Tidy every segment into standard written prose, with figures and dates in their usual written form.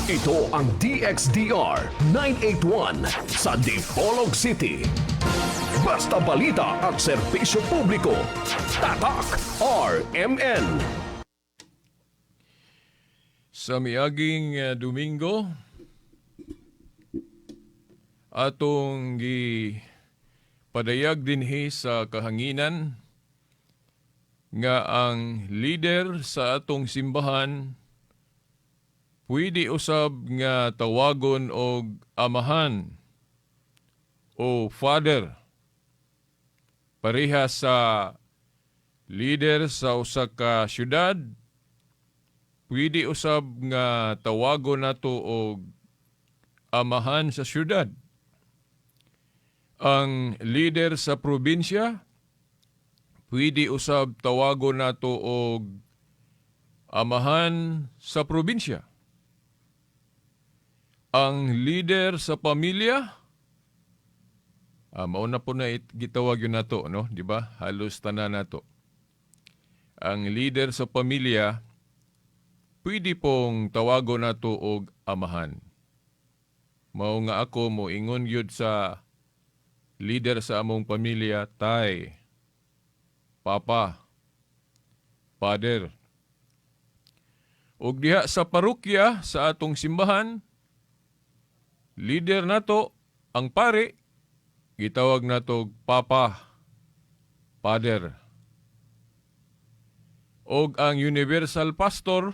Ito ang DXDR 981 sa Dipolog City. Basta balita at serbisyo publiko. Tatak RMN. Sa miaging Domingo, atong gi padayag dinhi sa kahanginan nga ang leader sa atong simbahan pwede usab nga tawagon og amahan o father, pareha sa leader sa usa ka syudad, pwede usab nga tawagon nato og amahan sa syudad. Ang leader sa probinsya, pwede usab tawagon nato og amahan sa probinsya. Ang leader sa pamilya, mao na po na gitawag gyud nato, no? Di ba? Halos tanan nato. Ang leader sa pamilya, pwede pong tawagon nato og amahan. Mao nga ako mo ingon gyud sa leader sa among pamilya, tay, papa, father. Ug diha sa parokya sa atong simbahan, leader nato ang pare, gitawag nato og papa, father. Og ang universal pastor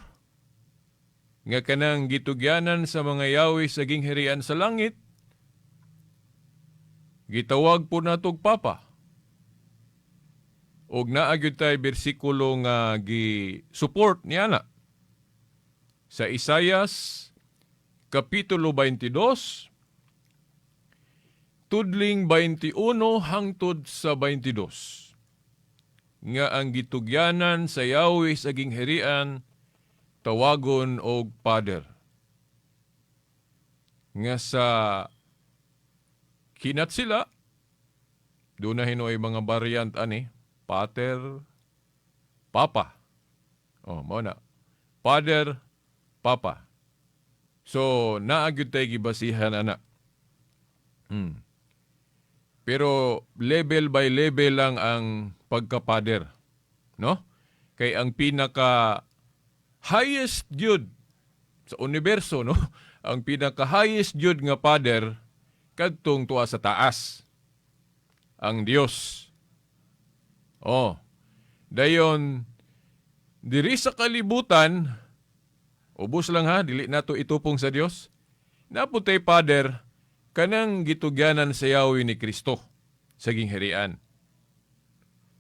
nga kanang gitugyanan sa mga yawi sa gingharian sa langit, gitawag po natog papa. Og naa gyud tay bersikulo nga gi-support niya na. Sa Isayas Kapitulo 22, tudling 21 hangtod sa 22, nga ang gitugyanan sa Yahweh sa gingharian tawagon og Father. Nga sa kinat sila, doon na hinuoy mga variant ani, Pater, Papa. Oh, mao na. Father, Papa. So, naa gyud tay gibasihan ana. Pero level by level lang ang pagka-father. No? Kay ang pinaka highest gyud sa universo, no? Ang pinaka highest gyud nga father kadtong tuwa sa taas. Ang Dios. Oh. Dayon diri sa kalibutan, ubos lang ha, dili nato itupong sa Dios. Naa pod tay father kanang gitugyanan sa Yahweh ni Kristo sa gingharian.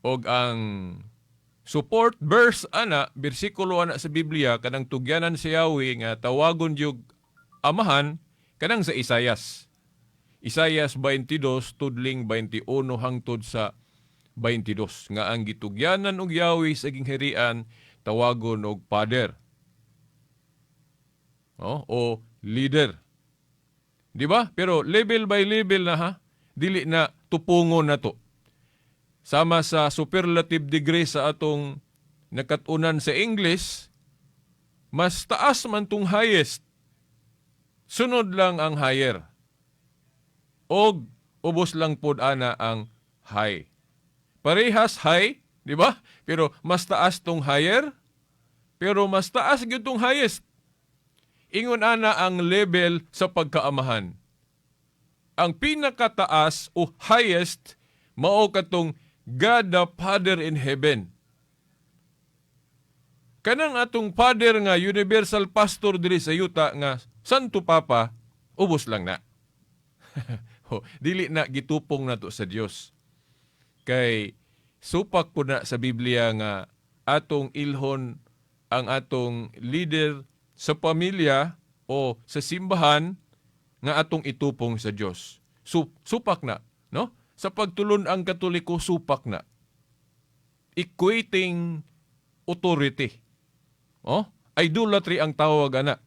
Og ang support verse ana, bersikulo ana sa Biblia kanang tugyanan sa Yahweh nga tawagon yung amahan, kanang sa Isayas. Isayas 22 tudling 21 hangtod sa 22, nga ang gitugyanan og Yahweh sa gingharian tawagon og father. Oh, o leader. Di ba? Pero level by level na ha. Dili na tupungon na to. Sama sa superlative degree sa atong nakatunan sa English, mas taas man tung highest. Sunod lang ang higher. Og ubos lang pod ana ang high. Parehas high, di ba? Pero mas taas tong higher, pero mas taas gyud tong highest. Ingon ana ang level sa pagkaamahan. Ang pinakataas o highest mao katong God the Father in heaven. Kanang atong father nga universal pastor diri sa yuta nga Santo Papa, ubos lang na. Ho, dili na gitupong nato sa Dios. Kay supak po na sa Biblia nga atong ilhon ang atong leader sa pamilya o sa simbahan nga atong itupong sa Dios. Supak na, no? Sa pagtulon-ang Katoliko, supak na. Equating authority. Oh, idolatry ang tawag ana.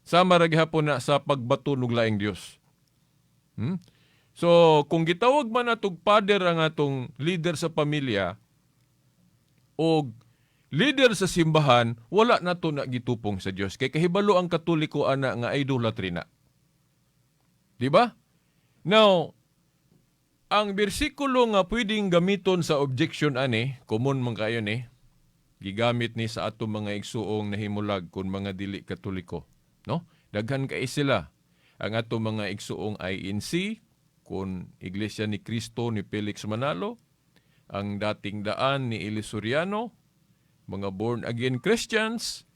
Sama ra gihapon na sa pagbato og laing Dios. So, kung gitawag man natog father ang atong leader sa pamilya og leader sa simbahan, wala na to na gitupong sa Dios. Kay kahibalo ang Katoliko ana nga idolatry na. Di ba? Now, ang bersikulo nga pwedeng gamiton sa objection ani, common man kayo ni, gigamit ni sa atong mga igsuong nahimulag kung mga dili Katoliko. No? Daghan kay sila. Ang atong mga igsuong INC, kung Iglesia ni Cristo ni Felix Manalo, ang Dating Daan ni Eli Soriano, mga born again Christians,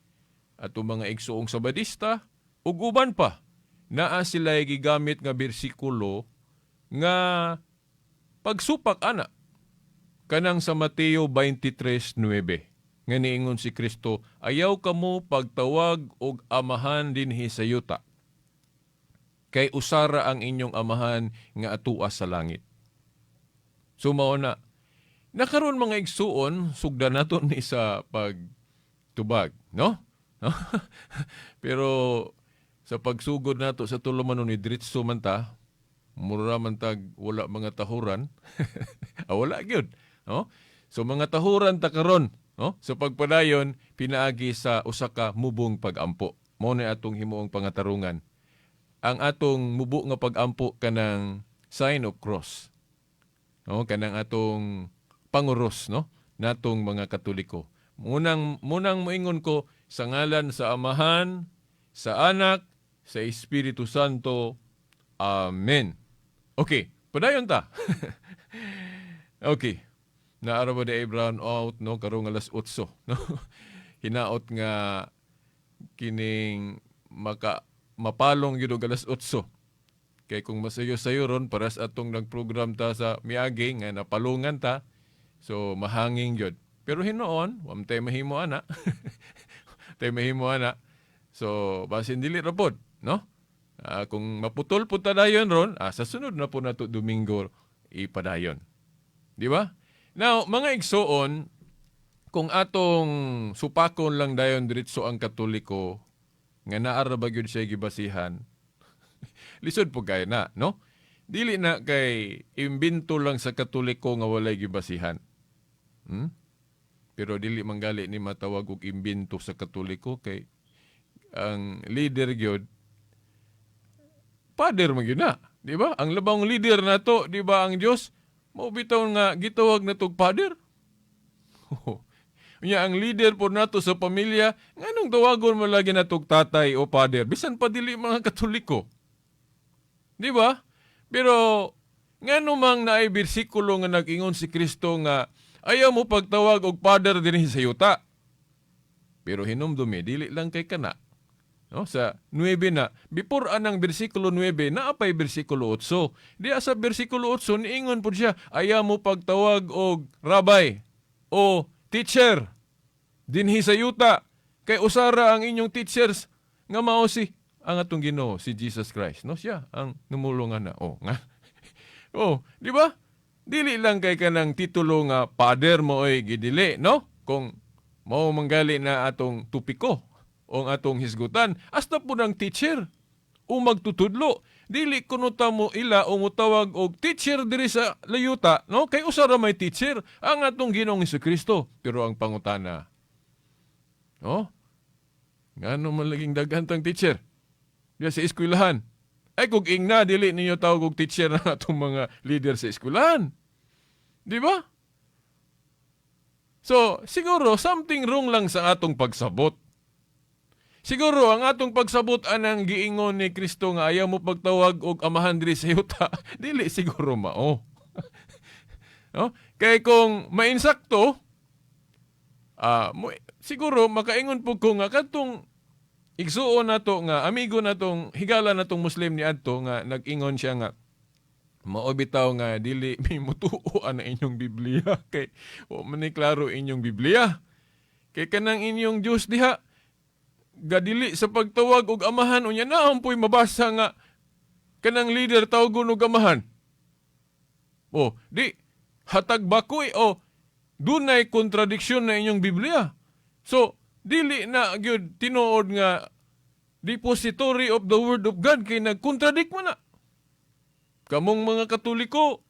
atong mga igsuong Sabadista, ug uban pa. Naa sila gigamit nga bersikulo nga pagsupak ana, kanang sa Mateo 23:9 nga niingon si Kristo, "Ayaw kamo pagtawag og amahan dinhi sa yuta kay usara ang inyong amahan nga atua sa langit." So mao na. Nakaron, mga igsuon, sugdan nato ni sa pagtubag, no? No? Pero sa pagsugod nato sa tulumanon ni diretso man ta, mura man tag wala mga tahuran. Ah, wala gyud, no? So mga tahuran ta karon, no? Sa pagpadayon pinaagi sa usa ka mubong pag-ampo. Mao na atong himuong pangatarungan. Ang atong mubo nga pag-ampo, kanang sign of cross. No, kanang atong panguros, no, natong mga Katoliko. Munang moingon ko, "Sa ngalan sa Amahan, sa Anak, sa Espiritu Santo. Amen." Okay, padayon ta. Okay. Naara ba di brown out, no, karong alas 8, no? Hinaot nga kining maka mapalong gyud og alas 8. Kay kung masayo-sayo ron para sa atong nagprogram ta sa miagi nga napalungan ta, so mahanging gyud. Pero hinuon, wa man tay mahimo ana. Tay mahimo ana. So basin dili ra pod, no? Ah, kung maputol pud ta dayon ron, sa sunod na po nato Domingo ipadayon. Di ba? Now, mga igsuon, kung atong supakon lang dayon diretso ang Katoliko nga naa ra ba gyud siya gibasihan, lisod po kay na, no? Dili na kay imbento lang sa Katoliko nga walay gibasihan. Pero dili manggali ni matawag og imbento sa Katoliko kay ang leader gyud father man gyud na, di ba? Ang labang leader nato, di ba, ang Dios? Mao bitaw nga gitawag na tog father. Unya ang leader po nato sa pamilya, nganong tawagon mo lagi natog tatay o father bisan pa dili mga Katoliko? Di ba? Pero ngano mang naay bersikulo nga nag-ingon si Kristo nga ayaw mo pagtawag og father dinhi sa yuta? Pero hinumdumi, dili lang kay kana. No, sa 9 na, before anang bersikulo 9, naa pay bersikulo 8. Diya sa bersikulo 8, niingon po siya, ayaw mo pagtawag og rabbi o teacher dinhi sa yuta kay usara ang inyong teachers nga mao si ang atong Ginoo, si Jesus Christ. No, siya ang numulongan na. Oh, nga. Oh, di ba? Dili lang kay kanang titulo nga father mo oy gidili, no? Kung mao manggali na atong tupiko o ang atong hisgutan, hasta po ng teacher o magtutudlo. Dili kuno ta mo ila o mutawag og teacher diri sa layuta, no? Kay usa ra may teacher, ang atong Ginoong Kristo. Pero ang pangutana, no? Ngano man laging daghan tang teacher diya sa eskwelahan? Ay kung ingna, dili ninyo tawag og teacher na atong mga leader sa eskwelahan. Di ba? So, siguro something wrong lang sa atong pagsabot. Siguro ang atong pagsabot anang giingon ni Kristo nga ayaw mo pagtawag og amahan diri sa yuta, dili siguro mao. No? Kay kung mainsakto, mo, siguro makaingon po ko nga kadtong igsuon nato nga amigo natong higala natong Muslim ni adto nga nag-ingon siya nga mao bitaw nga dili mi mutuo ana inyong Biblia kay wa man ni klaro inyong Biblia. Kay kanang inyong Dios diha gadili sa pagtawag og amahan, unya naon po'y mabasa nga kanang leader tawgon og amahan? O, di hatag bakoy o dunay kontradiksyon na inyong Biblia. So, dili na gyud tinuod nga depository of the word of God kay nagkontradict mo na. Kamong mga Katoliko,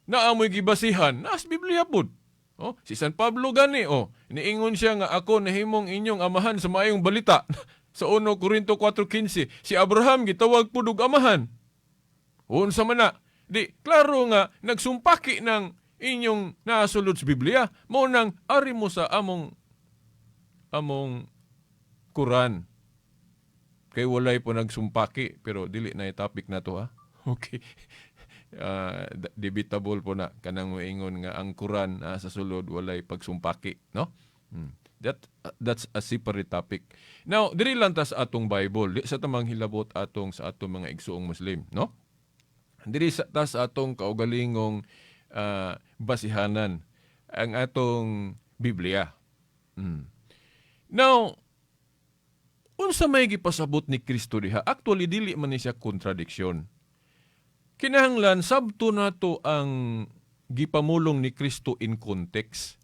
naamoy gibasihan, naas Biblia pud. Oh, si San Pablo gani, oh, niingon siya nga ako nahimong inyong amahan sa maayong balita. Sa 1 Korinto 4:15, si Abraham gitawag pud og amahan. Unsa man na? Di, klaro nga nagsumpaki ng inyong nasulod sa Biblia. Mao nang ari mo sa among Quran. Kay walay po nagsumpaki, pero dili na topic na to, ha. Okay. Debatable po na kanang moingon nga ang Quran sa sulod walay pagsumpaki, no? That's a separate topic. Now, diri lang ta sa atong Bible, di sa tamang hilabot atong sa atong mga igsuong Muslim, no? Diri sa ta sa atong kaugalingong basihanan, ang atong Biblia. Now, unsa may gipasabot ni Kristo diha? Actually, dili man ni siya kontradiksyon. Kinahanglan sabto nato ang gipamulong ni Kristo in context.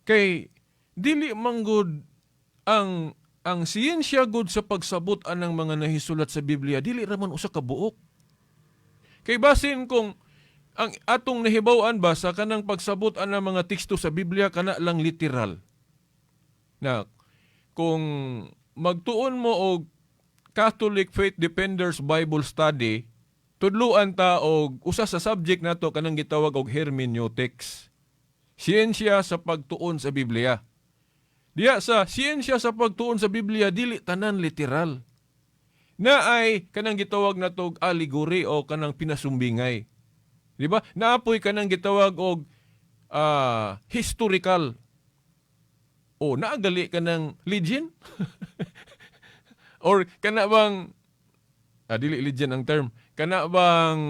Kay dili manggod ang siyensya gud sa pagsabot anang mga nahisulat sa Biblia, dili ra man usa ka buok. Kay basin kung ang atong nahibaw-an ba sa kanang pagsabot anang mga teksto sa Biblia, kana lang literal. Na kung magtuon mo og Catholic Faith Defenders Bible Study, tudluan ta og usa sa subject nato kanang gitawag og hermeneutics. Siyensya sa pagtuon sa Biblia. Diya sa siyensya sa pagtuon sa Biblia, dili tanan literal. Na ay kanang gitawag nato og allegory o kanang pinasumbingay. Di ba? Naapoy kanang gitawag og historical. O naagali kanang legend? Or kana bang dili legend ang term. Kana bang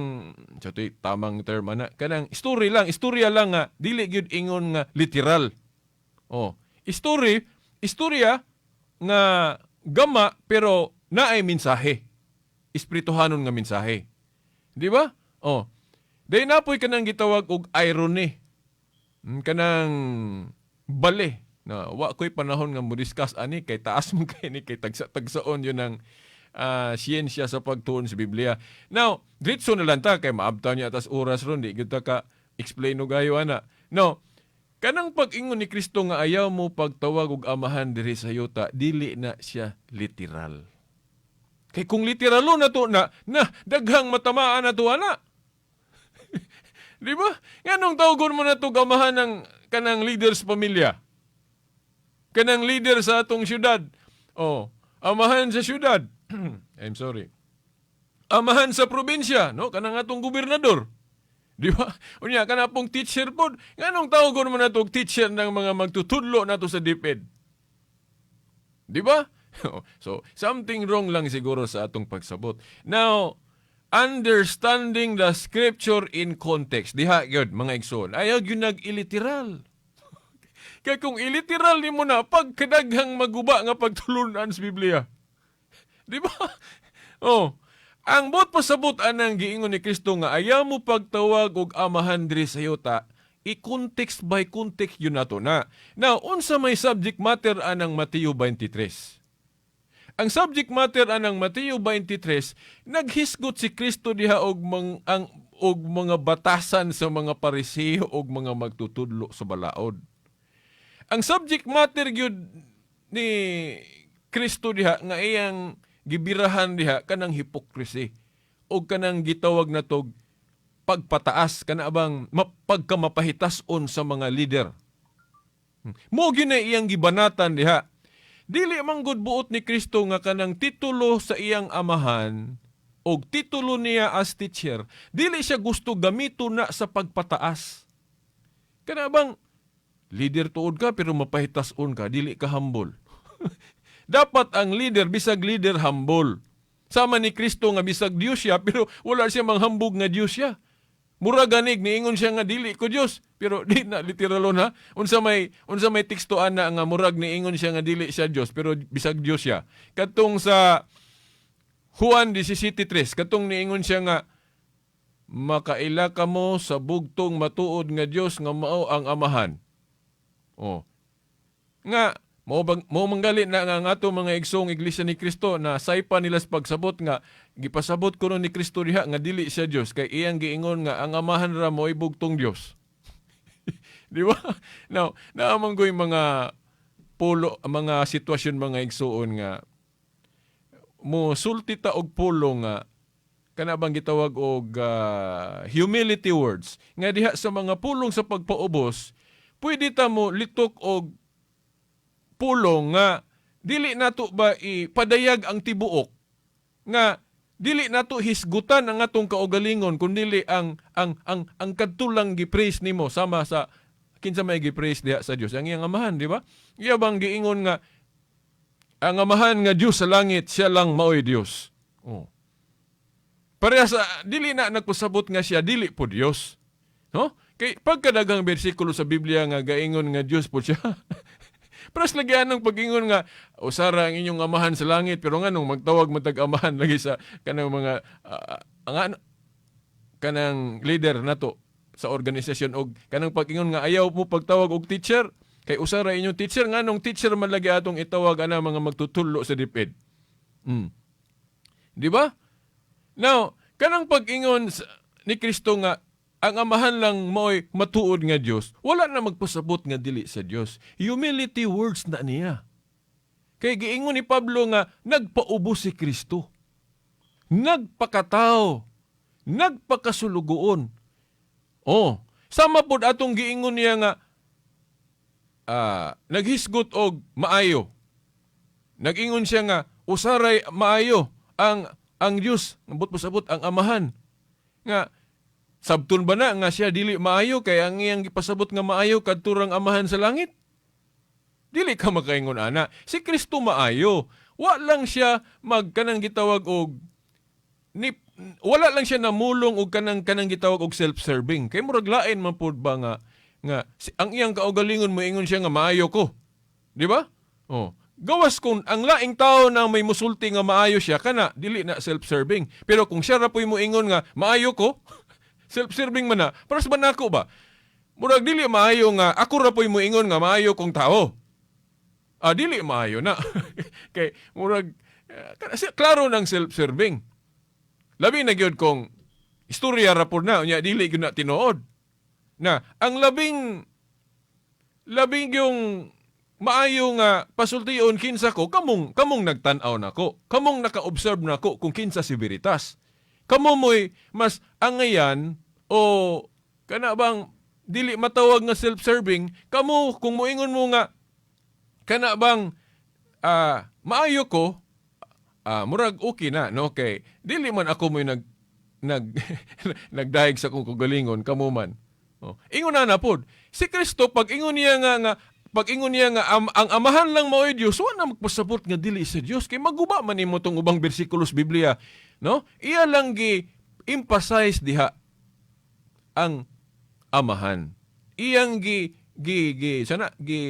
sa tamang term ana, kanang story lang, istorya lang nga dili gyud ingon nga literal. Oh, story, istorya nga gama pero naay mensahe. Espirituhanon nga mensahe. Di ba? Oh. Day napoy kanang gitawag og irony. Kanang bale na wa ko'y panahon nga mo discuss ani kay taas mo kay ni, kay tagsa-tagsaon yun ang siyensya sa pagtuon sa Biblia. Now, diretso na lang ta kay maabtan niya tas oras ron, di gyud ta ka explain og ayo ana. No, kanang pag-ingon ni Kristo nga ayaw mo pagtawag og amahan diri sa yuta, dili na siya literal. Kay kung literalo na to na, na daghang matamaan na to ana. Di ba? Nganong tawagon mo na to amahan ng kanang leader sa pamilya? Kanang leader sa atong syudad. Oh, amahan sa syudad. I'm sorry. Amahan sa probinsya, no? Kanang atong gobernador. Di ba? Unya kana pong teacher pod. Nganong tawagon mo na to teacher ng mga magtutudlo nato sa DepEd? Di ba? So, something wrong lang siguro sa atong pagsabot. Now, understanding the scripture in context. Diha gyud, mga igsoon. Ayaw gyud nag-iliteral. Kaya kung iliteral nimo na, pagkadaghang maguba nga pagtulunan sa Biblia. Di ba? Oh. Ang buot pasabot anang giingon ni Kristo nga ayaw mo pagtawag og amahan diri sa yuta, i-context by context yun nato na. Now, unsa may subject matter anang Mateo 23? Ang subject matter anang Mateo 23, naghisgot si Kristo diha og mang, ang og mga batasan sa mga Pariseo og mga magtutudlo sa balaod. Ang subject matter gyud ni Kristo diha nga iyang gibirahan diha, kanang hypocrisy o kanang gitawag na tog pagpataas, kana bang pagkamapahitas-on sa mga leader. Mo gyud na iyang gibanatan diha. Dili man gud buot ni Kristo nga kanang titulo sa iyang amahan og titulo niya as teacher, dili siya gusto gamito na sa pagpataas. Kana bang leader tuod ka pero mapahitas-on ka, dili ka humble. Dapat ang leader, bisag leader, humble. Sama ni Kristo nga bisag Dios siya pero wala siya manghambog nga Dios siya. Mura ganig niingon siya nga dili ko Dios, pero di na literal na. Unsa may teksto ana nga murag niingon siya nga dili siya Dios pero bisag Dios siya? Katong sa Juan 17:3, katong niingon siya nga makaila kamo sa bugtong matuod nga Dios nga mao ang Amahan. Oh. Nga mao bang mao manggali na nga ang ato mga igsoong Iglesia ni Cristo na saypa nila sa pagsabot nga gipasabot kuno ni Kristo diha nga dili siya Dios kay iyang giingon nga ang Amahan ra mo'y bugtong Dios. Di ba? Now, naa man ko'y mga pulo, mga sitwasyon, mga igsuon, nga mo sulti ta og pulong nga kana bang gitawag og humility words, nga diha sa mga pulong sa pagpaubos pwede ta mo litok og pulong nga dili nato ba ipadayag ang tibuok, nga dili nato hisgutan ang atong kaugalingon kun dili ang kadtulang gi-praise nimo, sama sa kinsa may gi-praise diha sa Dios, ang iyang Amahan, di ba? Iya bang giingon nga ang Amahan nga Dios sa langit, siya lang maoy Dios. Oh. Pareha sa dili na nagpasabot nga siya dili po Dios. No? Kay pagkadaghang bersikulo sa Biblia nga gaingon nga Dios po siya. Pero lagi anong pag-ingon nga usara ang inyong Amahan sa langit, pero nganong magtawag matag Amahan lagi sa kanang mga ang ano, kanang leader nato sa organisasyon, og kanang pag-ingon nga ayaw mo pagtawag og teacher kay usara inyong teacher, nganong teacher man lagi atong itawag ana mga magtutudlo sa DepEd? Di ba? Now, kanang pag-ingon ni Kristo nga ang Amahan lang mo'y matuod nga Dios, wala na magpasabot nga dili sa Dios. Humility words na niya. Kay giingon ni Pablo nga nagpaubos si Kristo. Nagpakatao. Nagpakasulugoon. Oh, sama pod atong giingon niya nga naghisgot og maayo. Nag-ingon siya nga usaray maayo ang Dios, ambot pasabot ang Amahan. Nga sabton ba na nga siya dili maayo kay ang iyang gipasabot nga maayo kadturang Amahan sa langit? Dili ka makaingon ana. Si Kristo maayo. Wa lang siya mag kanang gitawag og ni, wala lang siya namulong og kanang gitawag og self-serving. Kay murag lain man pud ba nga si, ang iyang kaugalingon, moingon siya nga maayo ko. Di ba? Oh. Gawas kung ang laing tao na may musulti nga maayo siya, kana dili na self-serving. Pero kung siya ra po'y moingon nga maayo ko, self-serving man na. Para sa ba nako ba? Murag dili maayo nga ako ra po'y moingon nga maayo kong tao. Ah, dili maayo na. Kay murag kasi klaro ng self-serving. Labi na gyud kung istorya ra pud na, unya dili gyud na tinuod. Na ang labing labing yung maayo nga pasultion kinsa ko, kamong nagtan-aw nako, kamong naka-observe nako kung kinsa si Veritas. Kamo mo'y mas angayan o kana bang dili matawag nga self-serving, kamo kung moingon mo nga kana bang maayo ko, murag okay na, no? Kay dili man ako mo'y nag nag nagdayeg sa akong kagalingon, kamo man. Oh. Ingon na na pod. Si Kristo, pag ingon niya nga pag ingon niya nga ang Amahan lang mao'y Dios, wa na magpasabot nga dili sa Dios kay maguba man nimo tong ubang bersikulos Biblia, no? Iya lang gi emphasize diha ang Amahan. Iyang gi gi gi sana gi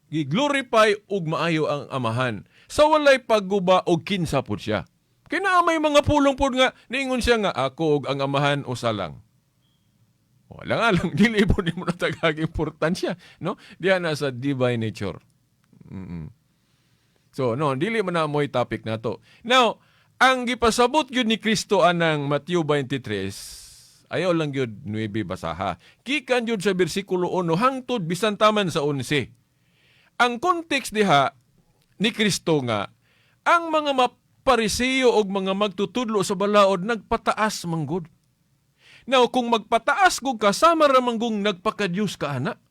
gi glorify ug maayo ang Amahan. Sa walay pagguba og kinsa pud siya. Kay naa may mga pulong pud nga niingon siya nga ako ug ang Amahan usa lang. Wala nga lang, dili po nimo natagag importansya, no? Diha na sa divine nature. So, no, dili man na mo'y topic na to. Now, ang gipasabot gyud ni Kristo anang Matthew 23, ayaw lang gyud 9 basaha. Gikan gyud sa bersikulo 1 hangtod bisan taman sa 11. Ang context diha ni Kristo nga ang mga Maparisiyo og mga magtutudlo sa balaod nagpataas manggod. Now, kung magpataas gud ka, sama ra man gung nagpakadiyos ka ana.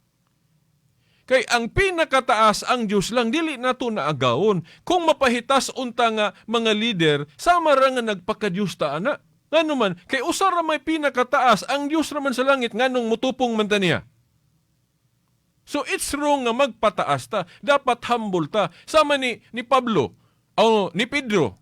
Kay ang pinakataas ang Diyos lang, dili nato naagawon. Kung mapahitas unta nga mga leader, sama ra nga nagpakadiyos ta ana. Ngano man, kay usa ra may pinakataas, ang Diyos ra man sa langit, nganong mutupong man ta niya? So it's wrong nga magpataas ta. Dapat humble ta. Sama ni Pablo, o ni Pedro.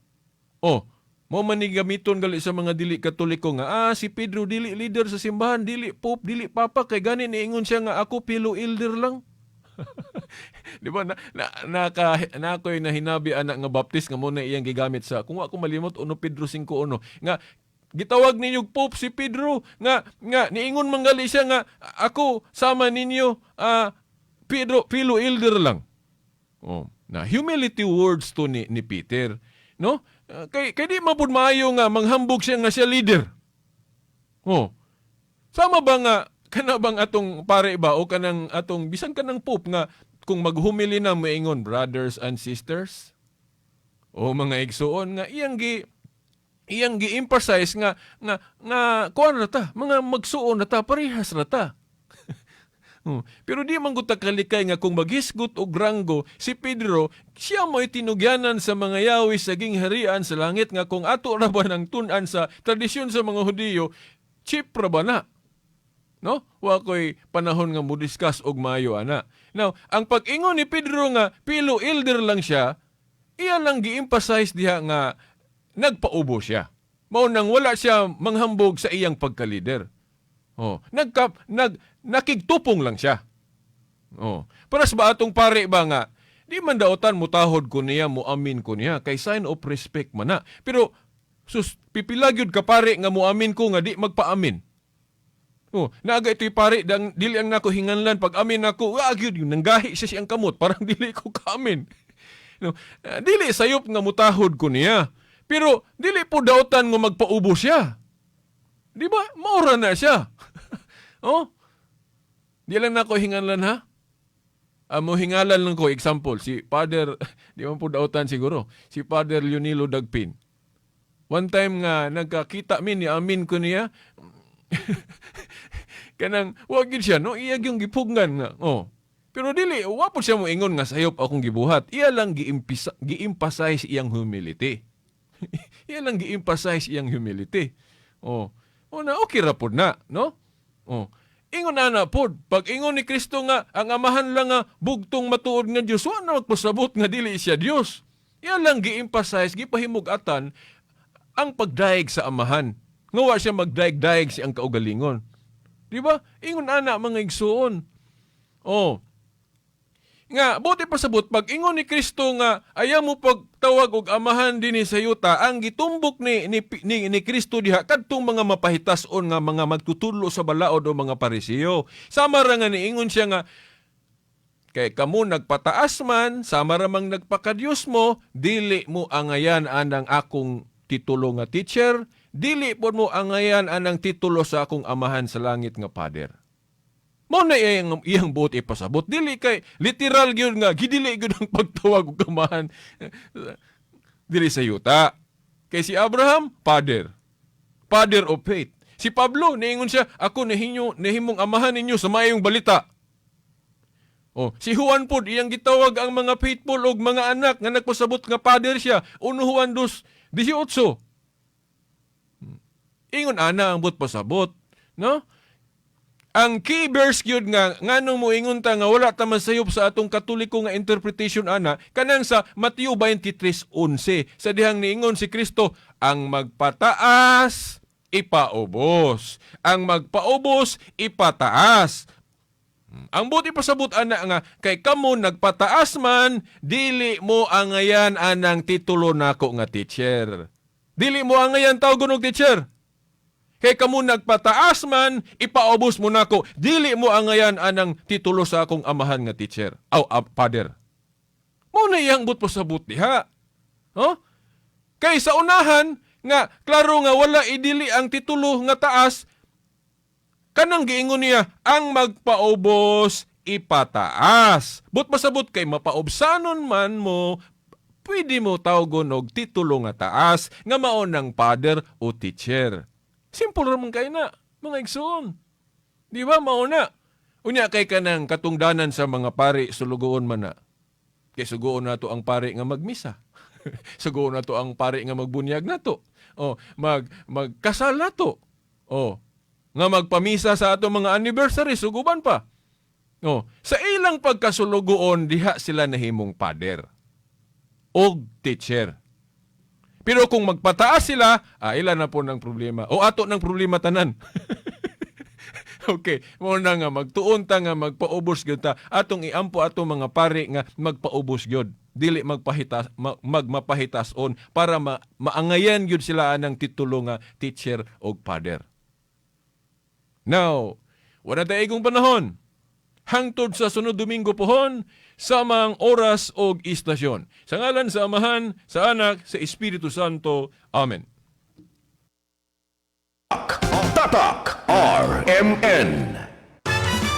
Oh, mo man ni gamiton gali sa mga dili Katoliko nga si Pedro dili leader sa simbahan, dili pope, dili papa, kay gani niingon siya nga ako fellow elder lang. Di ba na, na naka na ako'y nahinabi ana nga Baptist nga mo na iyang gigamit sa, kung ako malimot, 1 Pedro 5:1 nga gitawag ninyo pope si Pedro nga niingon man gali siya nga ako sama ninyo, Pedro fellow elder lang. Oh, na humility words to ni Peter, no? Kay di man pud maayo nga manghambog siya nga siya leader. Oh. Sama ba nga Kana bang atong pare ba o kanang atong bisan kanang pope nga kung maghumili na moingon, "Brothers and sisters" o mga igsuon, nga iyang gi-emphasize nga kuan ra ta, mga magsuon na ta, parehas ra ta. Pero di man gud ta kalikay nga kung maghisgot og ranggo si Pedro, siya mo'y tinugyanan sa mga yawi sa gingharian sa langit, nga kung ato ra ba ng tun-an sa tradisyon sa mga Hudiyo, chief ra ba na? No? Wa ko'y panahon nga mo-discuss og maayo ana. Now, ang pag-ingon ni Pedro nga fellow elder lang siya, iya lang gi-emphasize diha nga nagpaubo siya. Mao nang wala siya manghambog sa iyang pagka-leader. Oh, nagka, nag nakigtupong lang siya. Oh, para sa ba atong pare ba nga di man daotan mutahod ko niya, muamin ko niya, kay sign of respect man na. Pero sus, pipila gyud ka pare nga muamin ko nga di magpaamin. Oh, naaga ito'y pare dang dili ang nako hinganlan pag amin nako, wa gyud yung nanggahi siya siyang kamot parang dili ko kaamin. No, dili sayop nga mutahod ko niya. Pero dili po daotan nga magpaubo siya. Di ba? Maura na siya. Oh? Di lang nako hinganlan ha. Amo hingalan lang ko, example si Father, di man po daotan siguro, si Father Leonilo Dagpin. One time nga nagkakita mi ni amin ko niya, kanang wa gyud siya, no, iya gyung gipugnan nga. Oh. Pero dili wa po siya moingon nga sayop akong gibuhat. Iya lang gi-emphasize iyang humility. Iya lang gi-emphasize iyang humility. Oh. O na okay ra pod na, no? Oh. Ingon na na pod, pag ingon ni Kristo nga ang Amahan lang nga bugtong matuod nga Dios, wa na magpasabot nga dili siya Dios. Iya lang gi-emphasize, gipahimug-atan ang pagdaig sa Amahan. Nga wa siya magdaig-daig sa iyang kaugalingon. Di ba? Ingon ana, mga igsuon. Oh. Nga, buti pasabot, pag ingon ni Kristo nga, ayaw mo pagtawag og Amahan dinhi sa yuta, ang gitumbok ni Kristo diha, kadtong mga mapahitason nga mga magtutudlo sa balaod o mga Parisiyo. Sama ra nga niingon siya nga, kay kamo nagpataas man, sama ra mang nagpakadiyos mo, dili mo angayan anang akong titulo nga teacher, dili pod mo angayan anang titulo sa akong Amahan sa langit nga Father. Mao na iyang buot ipasabot. Dili kay literal gyud nga gidili gyud ang pagtawag og Amahan dili sa yuta. Kay si Abraham, father. Father of faith. Si Pablo, niingon siya, "Ako nahinyo, nahimong amahan ninyo sa maayong balita." Oh, si Juan pod, iyang gitawag ang mga faithful og mga anak nga nagpasabot nga father siya. 1 Juan 2:18. Ingon ana ang buot pasabot, no? Ang key verse gyud nga nganong moingon ta nga wala ta masayop sa atong Katoliko nga interpretation ana, kanang sa Mateo 23:11, sa dihang niingon si Kristo, "Ang magpataas ipaubos, ang magpaubos ipataas." Ang buot pasabot ana nga kay kamo nagpataas man, dili mo angayan anang titulo nako nga teacher. Dili mo angayan tawgon og teacher. Kay kamo nagpataas man, ipaubos mo nako. Dili mo angayan anang titulo sa akong Amahan nga teacher. Aw, father. Mao na iyang buot pasabot diha. Huh? Kay sa unahan, nga klaro nga wala idili ang titulo nga taas, kanang giingon niya, "Ang magpaubos, ipataas." Buot pasabot kay mapaubsanon man mo, pwede mo tawgon og titulo nga taas, nga mao ng father o teacher. Simple ra man kay na, mga igsoon. Di ba, mao na? Unya kay kanang katungdanan sa mga pari, sulugoon man na. Kay sugoon nato ang pari nga magmisa. Sugoon nato ang pari nga magbunyag nato. O magkasal nato. O nga magpamisa sa ato mga anniversary, suguban pa. O sa ilang pagkasulugoon diha sila nahimong father og teacher. Pero kung magpataas sila, ila na po ng problema. O ato ng problema tanan. Okay, mao na nga magtuon ta nga magpaubos gyud ta. Atong iampo ato mga pari nga magpaubos gyud. Dili magpahitas magmapahitason para maangayan gyud sila anang titulo nga teacher og father. Now, wala ta igong panahon. Hangtod sa sunod Domingo pohon, samang oras og istasyon. Sa ngalan sa Amahan, sa Anak, sa Espiritu Santo. Amen. Tatak RMN.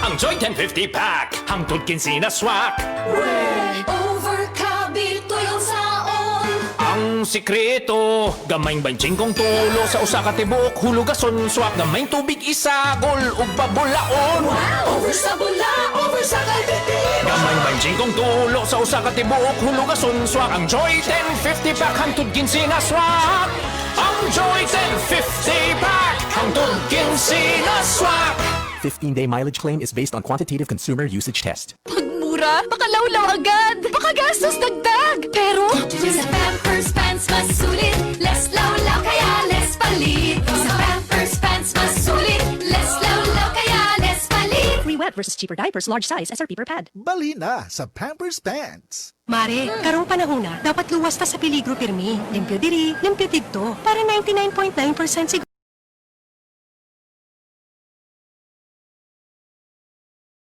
Ang Joy 1050 Pack, hangtod 15 na swak. Over kabituyon saon. Ang sikreto, gamayng 25 tulo sa usa ka tibuok hulugason swak, gamayng tubig isagol ug pabulaon. Over sa bula, over sa kalbitin. Gamayng 25 tulo sa usa ka tibuok hulugason swak. Ang Joy 1050 Pack, hangtod 15 na swak. Ang Joy 1050 Pack, hangtod 15 na swak. 15-day mileage claim is based on quantitative consumer usage test. Pagmura, baka lawlaw agad. Baka gastos dagdag. Pero sa Pampers Pants mas sulit. Less lawlaw kaya less palit. Sa Pampers Pants mas sulit. Less lawlaw kaya less palit. Free wet versus cheaper diapers, large size, SRP per pad. Balina sa Pampers Pants. Mare, karong panahon na, dapat luwas ta sa peligro pirmi. Limpyo diri, limpyo didto. Para 99.9% siguro.